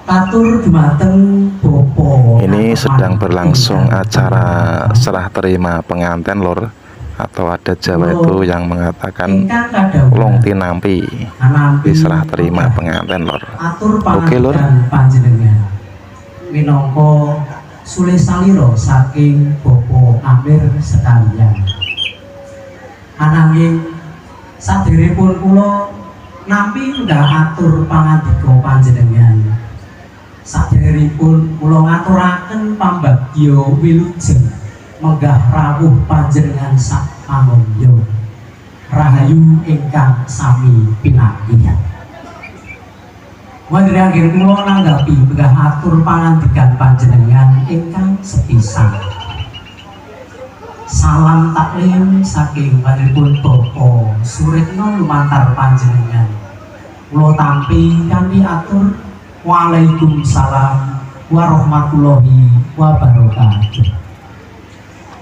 Katur dumateng Bapak Ini sedang Karman berlangsung ingkang acara kinurmatan. Serah terima pengantin, lur, atau ada Jawa itu yang mengatakan Ingkang kadhawuhan long tinampi, anampi diserah terima menggah pengantin, lur. Atur Oke, lur. Pangandikan panjenengan minangka sulih salira saking Bapak Amir sekalian. Ananging saderepun kula nampi menggah atur pangandika panjenengan, saderepun kula ngaturaken pambagya wilujeng menggah rawuh panjenengan sak pangandya. Rahayu ingkang sami pinanggih. Wonten anggen kula nanggapi menggah atur pangandikan panjenengan ingkang sepisan. Salam taklim saking panjenenganipun Bapak Suritno lumantar panjenengan. Kula tampi kanthi atur waalaikumsalam warahmatullahi wabarakatuh.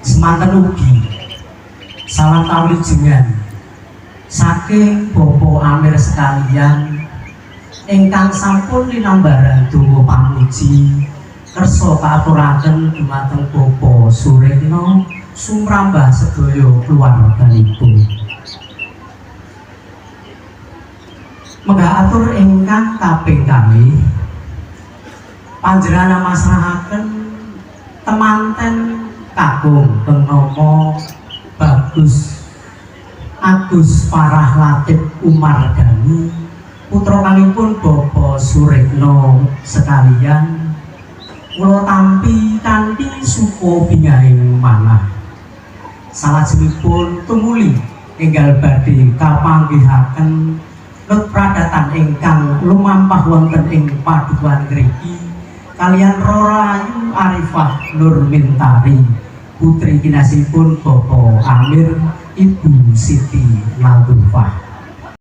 Semanten ugi salam kawilujengan saking Bapak Amir sekalian ingkang sampun linambaran donga pamuji kersa kaaturaken dumateng Bapak Suretno sumrambah sedaya keluarganipun. Menggah atur ingkang kaping kalih, panjenengan masrahaken temanten kakung keng nama Bagus Agus Farah Latif Umar Gani, putra kalipun Bapak Suretno sekalian, kula tampi kanthi suka bingahing manah. Salajengipun tumuli enggal badhe kapanggihaken lut pradatan ingkang lumampah wonten ing padukuhan ngriki kaliyan Roro Ayu Arifah Nur Mintari, putri kinasihipun Bapak Amir, Ibu Siti Ladufah.